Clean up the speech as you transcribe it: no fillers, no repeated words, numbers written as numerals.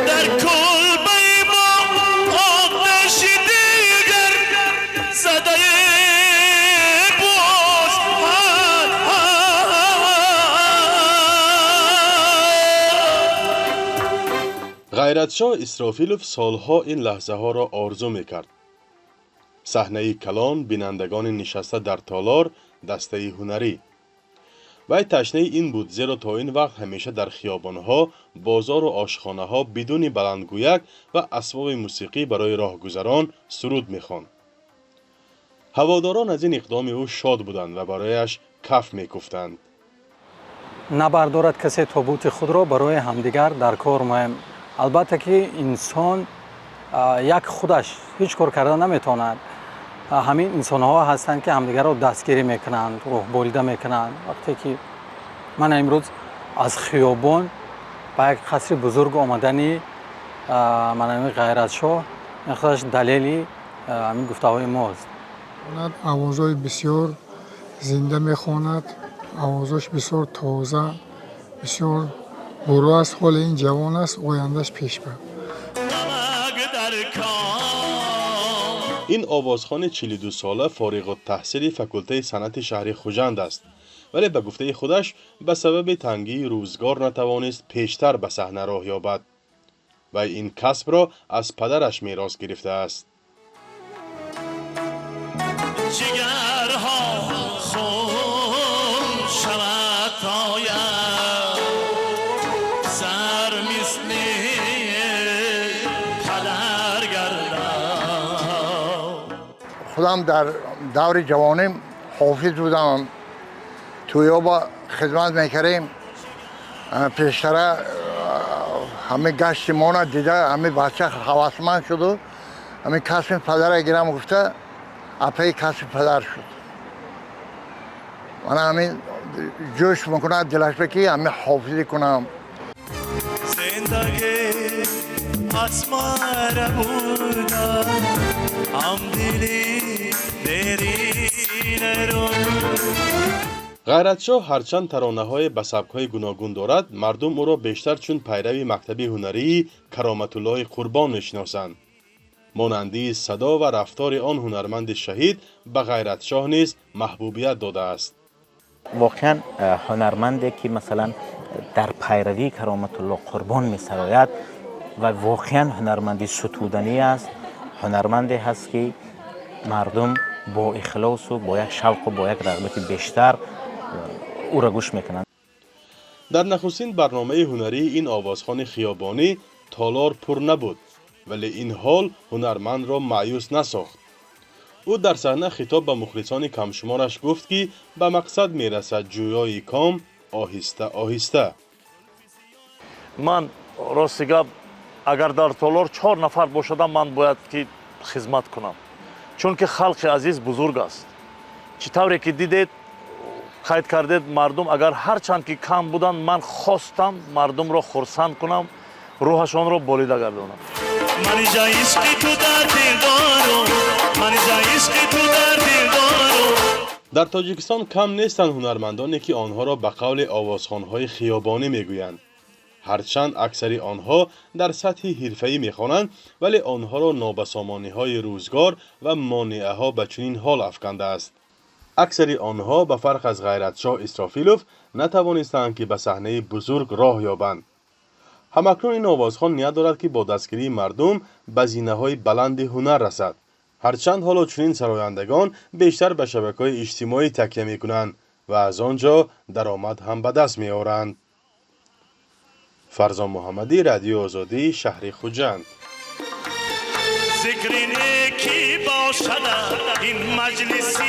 Дар кулбаи мо оташи дигар задаи боз. Ғайратшоҳ Исрофилов солҳо ин лаҳзаҳоро орзу мекард. Саҳнаи калон, бинандагони нишаста дар толор, дастаи ҳунарӣ. Вай ташнаи ин буд, зеро то ин вақт ҳамеша дар хиёбонҳо, бозору ошхонаҳо бидуни баландгӯяк ва асбоби мусиқӣ барои роҳгузарон суруд мехонд. Ҳаводорон аз ин иқдоми ӯ шод буданд ва барояш каф мекуфтанд. Набардорад касе тобути худро, барои ҳамдигар дар кор моем. Албатта ки инсон як худаш ҳеҷ кор карда наметавонад. Ҳамин инсонҳо ҳастанд, ки ҳамдигарро дастгирӣ мекунанд, рӯҳболида мекунанд. Вақте ки ман имрӯз аз хиёбон ба як қасри бузург омадани манами Ғайратшоҳ, ин худаш далели ҳамин гуфтаҳои мост. Овозҳои бисёр зинда мехонад, овозош бисёр тоза, бисёр бурӯ аст. Ҳоли ин ҷавон аст, ояндаш пешба. Ин овозхони 42сола фориғуттаҳсили факултаи санъати шаҳри Хуҷанд аст, вале ба гуфтаи худаш ба сабаби тангии рӯзгор натавонист пештар ба саҳна роҳ ёбад. Вай ин касбро аз падараш мерос гирифтааст. Ҷигарҳо хун шавад, тояд сар мисли падар гардад. Худам дар даври ҷавоним ҳофиз будам, тӯёба хидмат мекардем. Пештара ҳамин гашти мона дида, ҳамин бача ҳавасманд шуду ҳамин касби падара гирам гуфта, апаи касби падар шуд. Мана ҳамин ҷӯш мекунад дилашба, ки ҳамин ҳофизӣ кунам. Зиндагӣ аз мара буда ҳамдили деринеро. Ғайратшоҳ ҳарчанд таронаҳое ба сабкҳои гуногун дорад, мардум ӯро бештар чун пайрави мактаби ҳунарии Кароматуллоҳи Қурбон мешиносанд. Монандии садо ва рафтори он ҳунарманди шаҳид ба Ғайратшоҳ низ маҳбубият додааст. Воқеан, ҳунарманде ки, масалан, дар пайравии Кароматулло Қурбон месарояд ва воқеан ҳунарманди сутуданӣ аст, ҳунарманде ҳаст, ки мардум бо ихлосу бо як шавқу бо як рағбати бештар ӯро гӯш мекунанд. Дар нахустин барномаи ҳунарии ин овозхони хиёбонӣ толор пур набуд, вале ин ҳол ҳунармандро маъюс насохт. Ӯ дар саҳна хитоб ба мухлисони камшумораш гуфт, ки ба мақсад мерасад ҷӯёи ком оҳиста оҳиста. Ман, рости гап, агар дар толор чор нафар бошадам, ман бояд ки хизмат кунам, чунки халқи азиз бузург аст. Чӣ тавре ки дидед, қайд кардед, мардум агар ҳарчанд ки кам буданд, ман хостам мардумро хурсанд кунам, рӯҳашонро болида гардонам. Манижа, ишқи ту дар дил дорум, манижа, ишқи ту дар дил дорум. Дар Тоҷикистон кам нестанд ҳунармандоне, ки онҳоро ба қавли овозхонҳои хиёбонӣ мегӯянд. Ҳарчанд аксари онҳо дар сатҳи ҳирфаӣ мехонанд, вале онҳоро нобасомониҳои рӯзгор ва монеаҳо ба чунин ҳол афкандааст. Аксари онҳо, ба фарқ аз Ғайратшоҳ Исрофилов, натавонистаанд, ки ба саҳнаи бузург роҳ ёбанд. Ҳамакнун ин овозхон ният дорад, ки бо дастгирии мардум ба зинаҳои баланди ҳунар расад. Ҳарчанд ҳоло чунин сарояндагон бештар ба шабакаҳои иҷтимоӣ такя мекунанд ва аз он ҷо даромад ҳам ба даст меоранд. Фарзон Муҳаммадӣ, Радиои Озодӣ, шаҳри Хуҷанд. Зикри некӣ бошад ин маҷлиси.